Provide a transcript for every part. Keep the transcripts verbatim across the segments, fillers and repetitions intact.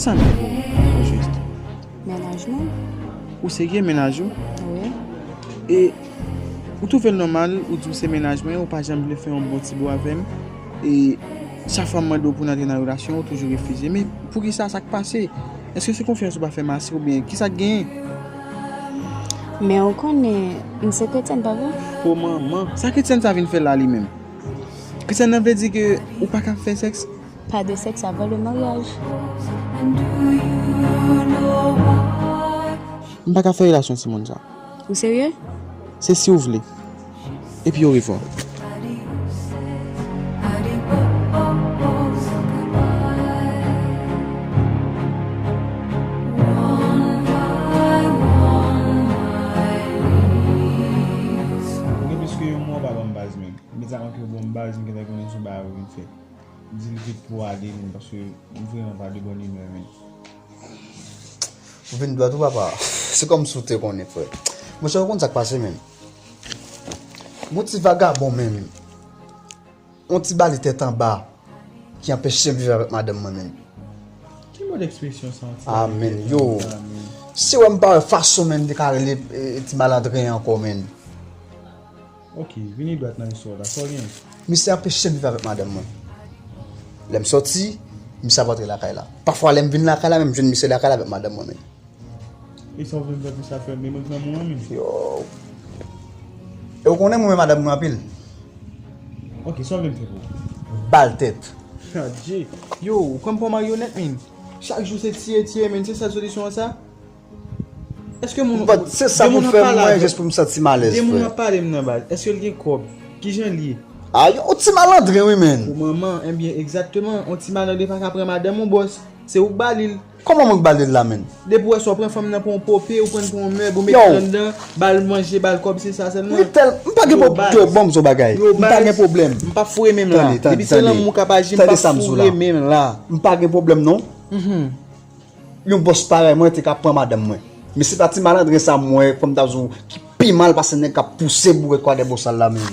Sa m fè pou ou, ojis? Mennaj mwen. Ou serye, mennaj ou? Wi. E ou twouve l nòmal, ou di w se mennaj mwen, ou pa janm vle fè yon bon ti bout avè m. E chak fwa m mande w pou n antre nan relasyon, ou toujou refize. Men poukisa, sa k pase? Èske se konfyans ou pa fè m ase oubyen kisa k genyen? Men ou konnen, m se kretyèn, pa vre? O manman, sa kretyèn sa vin fè la li menm? Kretyèn nan vle di ke ou pa ka fè sèks? Pas de sexe avant le mariage. M pa ka fè relasyon timoun sa. Ou serye? Se si w vle. Epi orevwa. Ou gen plis ke yon mwa w pa ban m baz, men. Imedyatman ke w ban m baz, m gentan konnen se yon bagay ou vin fè. Di l vit pou ale, men, paske m vrèman pa de bòn imè, men. Ou vin dwat wi papa. Se kòmsi w te konnen, frè. Monchè, ou konn sa k pase, men. Gon ti vagabon, men. Yon ti bali tèt anba ki anpeche m viv avèk madanm mwen, men. Ki mòd ekspresyon sa, yon ti vagabon? Amen, yo. Amen. Si w wè m pa wè fason, men, m te ka rele, e, ti malandren ankò, men. Ok, vini dwat nan istwa w la. Sa w gen? Misye anpeche m viv avèk madanm mwen. Lè m sòti, misye ap antre lakay la. Pafwa, lè m vin lakay la, men m jwenn misye lakay la avèk madanm mwen, men. E sa w vle m fè pou sa, frè m? Men mwen k lanmou an, men. Yo. E ou konnen mwen renmen madanm mwen anpil. Ok, sa w vle m fè pou ou? Ba l tèt. Adje. Yo, ou pran m pou maryonèt, men. Chak jou se tiye, tiye, men. Se sèl solisyon an sa? Èske moun... But se sa pou fè m mwen, jis pou m santi m alèz, frè. De moun ap pale m nan baz. Èske l gen kòb? Kijan l ye? A, yon ti malandren, wi, men. Pou manman, ebyen, egzakteman. Yon ti malandren pa ka pran madanm ou, bòs. Se ou k ba li l. Kòman mwen k ba li l la, men? Depi w wè sa w pran fanm nan pou yon pope, ou pran l pou yon mèb, ou mete l anndan, ba l manje, ba l kòb, se sa sèlman. Li tèl, m pa gen pwob-, yo, ban m di w bagay. M pa gen pwoblèm. M p ap foure men m la. Depi se lanmou k ap aji, m p ap foure men m la. M pa gen pwoblèm, non. Yon bòs parèy mwen te ka pran madanm mwen. Men se pa ti malandren sa m wè, kòm m ta di w, ki pi mal pase nèg k ap pouse bourèt Kwadèbosal la, men.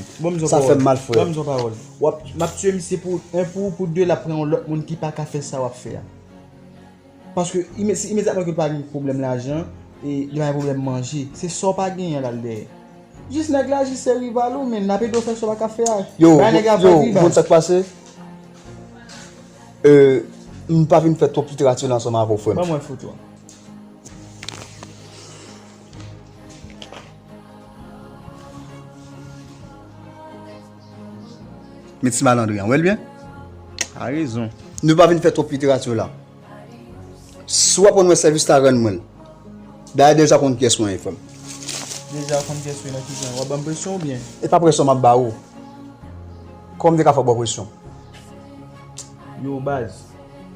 Sa fè m mal, frè. Ban m di w pawòl. W ap, m ap tiye misye pou, en pou, pou de, l ap pran yon lòt moun ki pa ka fè sa w ap fè a. Paske ime-, si imedyatman ke l pa gen pwoblèm lajan, e li pa gen pwoblèm manje, se sa w pa genyen l al dèyè. Jis nèg la, jis se rival ou, men n ap ede w fè sa w pa ka fè a. Yo, bay nèg la vag, wi, baz. Ou konn sa k pase? Euh, m pa vin fè twòp literati la ansanm avè w, frè m. Ban mwen foto a. Men ti malandren an, w wè l byen? A rezon. Nou pa vin fè twòp literati la. Si w aprann wè sèvis la, rann mwen l. Dayè, deja konn kiyès mwen ye, frè m. Deja konn kiyès ou ye nan ki jan? W ap ban m presyon oubyen? E pa presyon m ap ba ou. Kòman m te ka fè w ba w presyon? Yo, baz.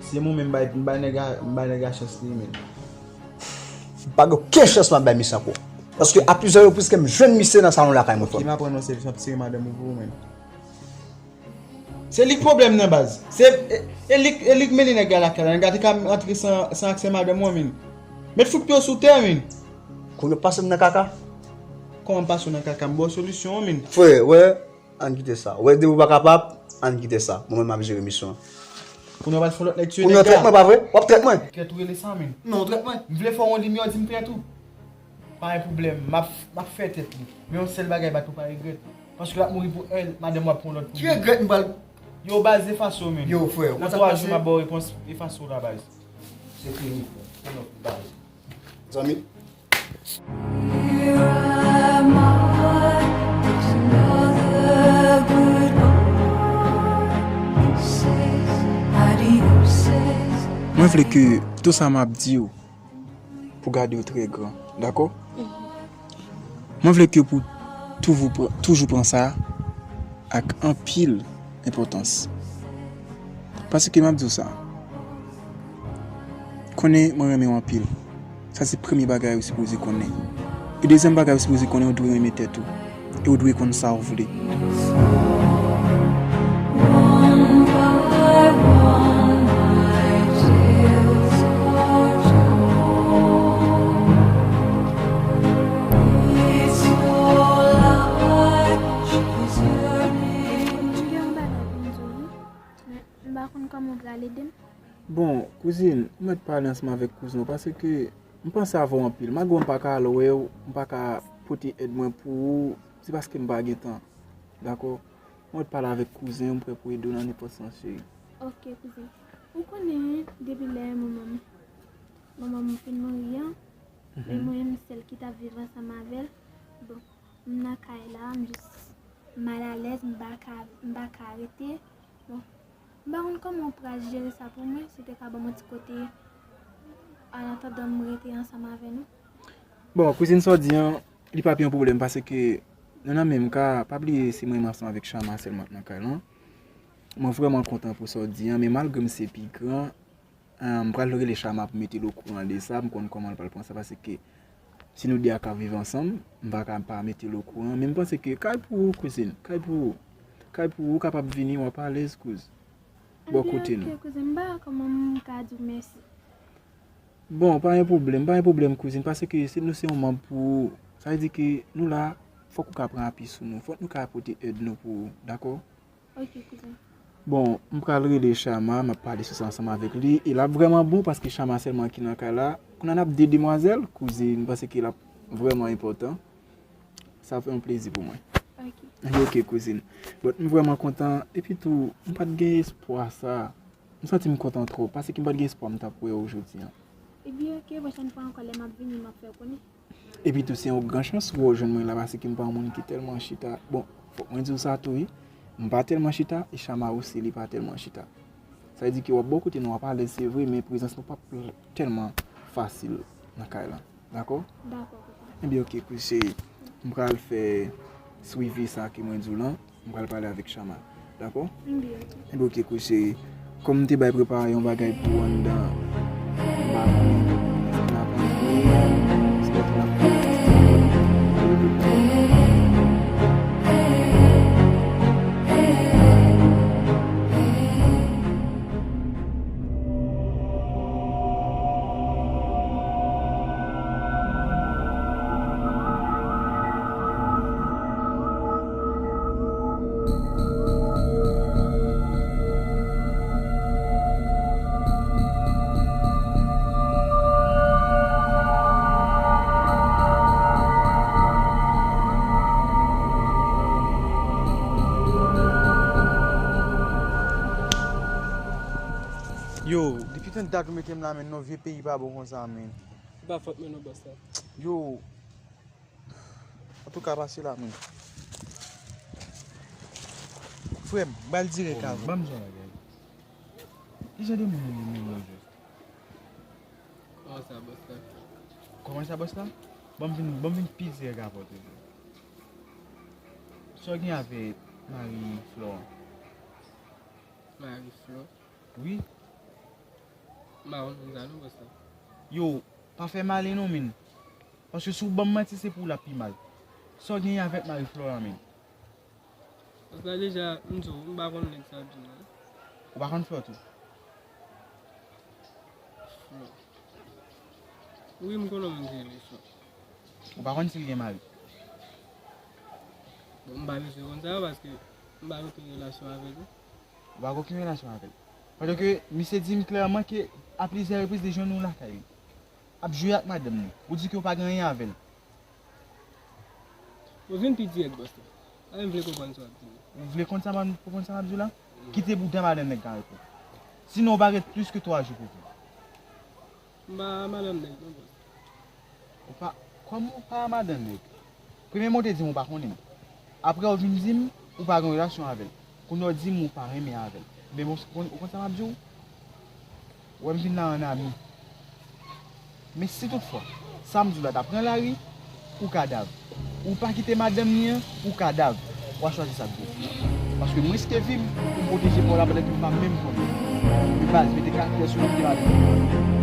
Se mwen menm, m bay, m bay nèg la, m bay nèg la chans li, men. M pa gen okenn chans m ap bay misye ankò. Paske a plizyè repriz ke m jwenn misye nan salon lakay mwen, frè m. Ok, m aprann yon sèvis, m ap tire madanm ou pou ou menm. Se li k pwoblèm nan, baz. Se, e, e li k, e li k mennen nèg la lakay la. Nèg la te ka antre san, san aksè madanm mwen, men. Met fout pye w sou tè, men. Kounye w pase m nan kaka. Kòman m pase w nan kaka? M ba w solisyon an, men. Frè, wè, ann kite sa. Wè, depi w pa kapab, ann kite sa. Mwen menm m ap jere misyon an. Kounye w pral fè lòt nèg tiye nèg la. Kounye w trèt mwen, pa vre? W ap trèt mwen? Trèt ou rele sa, men? Non, w trèt mwen. M vle fè w yon limyè, w di m trèt ou. Pa gen pwoblèm, m ap, m ap fè tèt li. Men yon sèl bagay, Bato, pa regrèt. Paske l ap mouri pou èl, madanm w ap pran lòt pou li. Ki regrèt m pral... Yo, baz, efase w, men. Yo, frè, ou konn sa k pase? Nan twa jou, m ap ba w repons, efase w la, baz. Se fini, frè. Se non, baz. Zanmi. Mwen vle ke tou sa m ap di w, pou gade w trè gran, dakò? Mwen vle ke pou toujou pran, toujou pran sa ak anpil enpòtans. Paske m ap di w sa, konnen mwen renmen w anpil. Sa se premye bagay ou sipoze konnen. E dezyèm bagay ou sipoze konnen, ou dwe renmen tèt ou. E ou dwe konn sa ou vle. M pa konn kòman w pral ede m. Bon, Kouzin, ou mèt pale ansanm avèk kouzen w, paske m panse avè w anpil. Malgre m pa ka al wè w, m pa ka pote èd mwen pou ou, se paske m pa gen tan. Dakò? Ou mèt pale avèk kouzen w, m prè pou ede w nan nenpòt sans, cheri. Ok, kouzen. Ou konnen, depi lè manman m, manman m fin mouri an, e mwen menm sèl ki t ap viv ansanm avè l. Bon, m nan kay la, m jis malalèz, m pa ka, m pa ka rete. Bon, m pa konn kòman w pral jere sa pou mwen, si w te ka ban m yon ti kote, an atandan m rete ansanm avè nou. Bon, kouzin, sa w di an, li p ap yon pwoblèm, paske nou nan menm ka, pa bliye se mwen menm ansanm avèk Chama sèlman k nan kay lan. Mwen vrèman kontan pou sa w di an, men malgre m se pi gran, Ah, m pral rele Chama pou mete l okouran de sa, m konn kòman l pral pran sa, paske si nou de a ka viv ansanm, m pa ka pa mete l okouran, men m panse ke kay pou ou, kouzin, kay pou ou. Kay pou ou, ou kapab vini, w ap alèz, kouz. Bò kote nou. Ebyen, ok, kouzin, m pa wè kòman m ka di w mèsi. Bon, pa gen pwoblèm, pa gen pwoblèm, kouzin, paske se nou se yon manm pou ou. Sa vle di ke nou la, fòk ou ka pran api sou nou, fòk nou ka pote èd nou pou ou, dakò? Ok, kouzen. Bon, m pral rele Chama, m ap pale sou sa ansanm avèk li. E l ap vrèman bon paske Chama sèlman ki nan kay la. Kounye a n ap de demwazèl, kouzin, m panse ke l ap vrèman enpòtan. Sa ap fè yon plezi pou mwen. Ok. Ok, kouzin. Bon, m vrèman kontan. Epi tou, m pa t gen espwa sa. M santi m kontan twòp, paske m pa t gen espwa m t ap wè w jodi a. Ebyen, ok, pwochèn fwa ankò, lè m ap vini, m ap fè w konnen. Epi tou, se yon gran chans pou w jwenn mwen la, paske m pa yon moun ki tèlman chita. Bon, fòk mwen di w sa tou, wi. M pa tèlman chita, e Chama osi, li pa tèlman chita. Sa vle di ke w ap bò kote nou, w ap alèz, se vre, men prezans nou p ap tèlman fasil nan kay lan. Dakò? Dakò, papa. Ebyen, ok, kouz cheri. M pral fè swivi sa ke mwen di w lan. M pral pale avèk Chama. Dakò? Ebyen, ok. Ebyen, ok, kouz cheri. Kòm m te bay prepare yon bagay pou w anndan, m pa konnen si n ap antre, si n ap fè. Yo, depi tann dat ou mete m la, men non, vye peyi pa bon konsa, men. Se pa fòt mwen non, bòs la. Yo, antouka, pase la, men. Frè m, m pral dirèk avè w. Ban m di yon bagay. Ki jan de moun ou ye menm, o jis? Kòman sa, bòs la? Kòman sa, bòs la? Ban m vin, ban m vin pi dirèk avè w toujou. Sa w gen avèk Marie Florent? Marie Florent? Wi. M pa konn moun sa non, bòs la. Yo, pa fè male non, men. Paske si w ban m manti, se pou w l ap pi mal. Sa w genyen avèk Marie Florent, men? Bòs la, deja, m di w, m pa konn nèg sa w ap di m nan. Ou pa konn Flò tou? Flò. Wi, m konn yon moun ki rele Flò. Ou pa konn si l gen mari? Bon, m pa bezwen konn sa yo paske m pa gen okenn relasyon avè l. Ou pa gen okenn relasyon avè l? Pandan ke misye di m klèman ke a plizyè repriz li jwenn ou lakay li. Ap jwe ak madanm li. Ou di ke ou pa gen anyen avè l. Ou vin pi dirèk, bòs la. Mwen vle konprann sa w ap di m. Ou vle konn sa m, konprann sa m ap di w la? Kite bouda madanm nèg la repo. Sinon, ou pa ret plis ke twa jou pou viv. M pa madanm nèg non, bòs. Ou pa, kòman ou pa madanm nèg? Premyèman, ou te di m ou pa konnen m. Apre, ou vin di m ou pa gen relasyon avè l. Kounye a, ou di m ou pa renmen avè l. Men bon, ou konn, ou konn sa m ap di w? Ou wè m vin la an ami. Men si toutfwa, sa m di w la ta pran lari, ou kadav. Ou pa kite madanm li an, ou kadav. W a chwazi sa k bon pou ou. Paske m riske vi m pou m pwoteje pa w la pandan ke m pa menm konnen. Men baz, mete katrè sou mete madanm li an.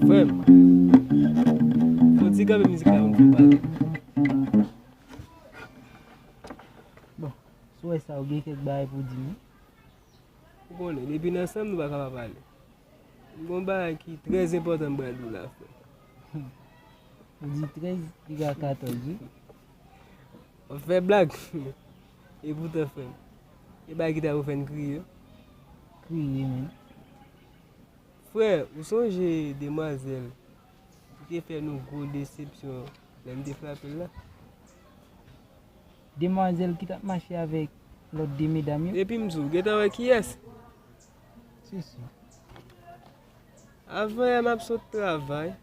Frè m, fò w di kanpe mizik la pou m fè pale. Bon, si w wè sa, ou gen kèk bagay pou w di m, wi. Ou konnen, depi n ansanm, nou pa ka pa pale. Gon bagay ki trè enpòtan m pral di w la, frè. Ou di trèz, li ka katòz, wi. W ap fè blag. Epoutan, frè m, e bagay ki ta pou fè n kriye. Kriye, men. Frè, ou sonje demwazèl ki te fè nou gwo desepsyon lè m te frape l la? Demwazèl ki t ap mache avèk lòt de medam yo? Epi m di w, gentan wè kiyès? Si, si. Avanyè m ap sot travay,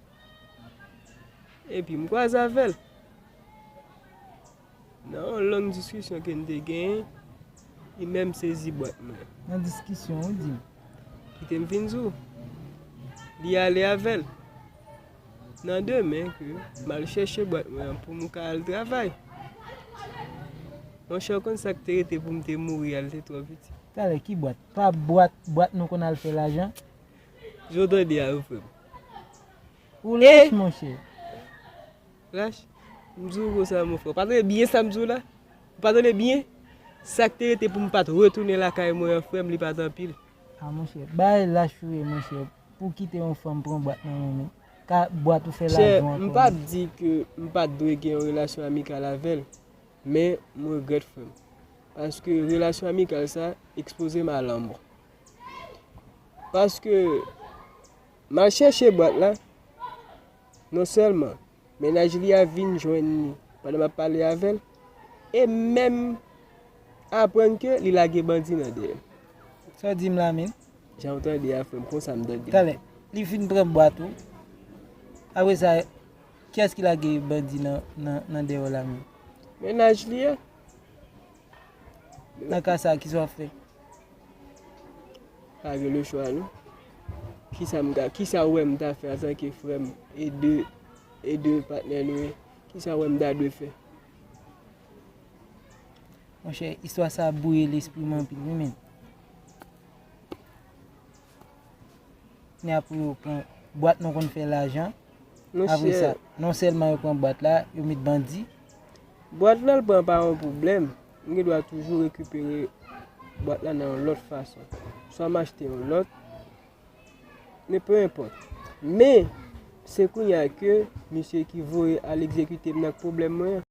epi m kwaze avè l nan yon long diskisyon ke n te genyen. Li menm sezi bwat mwen. Nan diskisyon, ou di m. Kite m fin di w. Li ale avè l. Nan demen ke m al chèche bwat mwen an pou m ka al travay. Monchè, w konn sa k te rete pou m te mouri a, l te twò piti. Talè, ki bwat? Pa bwat, bwat nou konn al fè lajan? Jan w tande a wi, frè m. Ou lach, monchè. Lach? M di w konsa, mon frè. W pa tande byen sa m di w la? Ou pa tande byen? Sa k te rete pou m pa t retounen lakay mwen an, frè m, li pa t anpil. A, monchè, bay lach ou ye, monchè, pou kite yon fanm pran bwat nan men w, men ka bwat ou fè lajan ankò. Chè, m p ap di ke m pa t dwe gen yon relasyon amikal avè l, men m regrèt, frè m, paske relasyon amikal sa ekspoze m a lanmò. Paske m al chèche bwat la, non sèlman mennaj li a vin jwenn li pandan m ap pale avè l, e menm aprann ke li lage bandi nan dèyè m. Sa w di m la menm? Jan w tande a, frè m, konsa m tande. Talè, li fin pran bwat ou. Apre sa, kiyès ki lage bandi nan, nan, nan dèyè w la menm? Mennaj li a. Nan ka sa, kisa w ap fè? Pa gen lechwa, non. Kisa m ka, kisa w wè m ta fè antanke frè m e de, e de patnè nou ye? Kisa w wè m ta dwe fè? Monchè, istwa sa bwouye lespri m anpil, wi, men. Kounye a pou yo pran bwat nou konn fè lajan. Apre sa, non sèlman yo pran bwat la, yo met bandi. Bwat la l pran pa yon pwoblèm. M gen dwa toujou rekipere bwat la nan yon lòt fason. Swa m achte yon lòt, men peu importe. Men, se kounye a ke misye ki voye al egzekite m nan pwoblèm mwen an.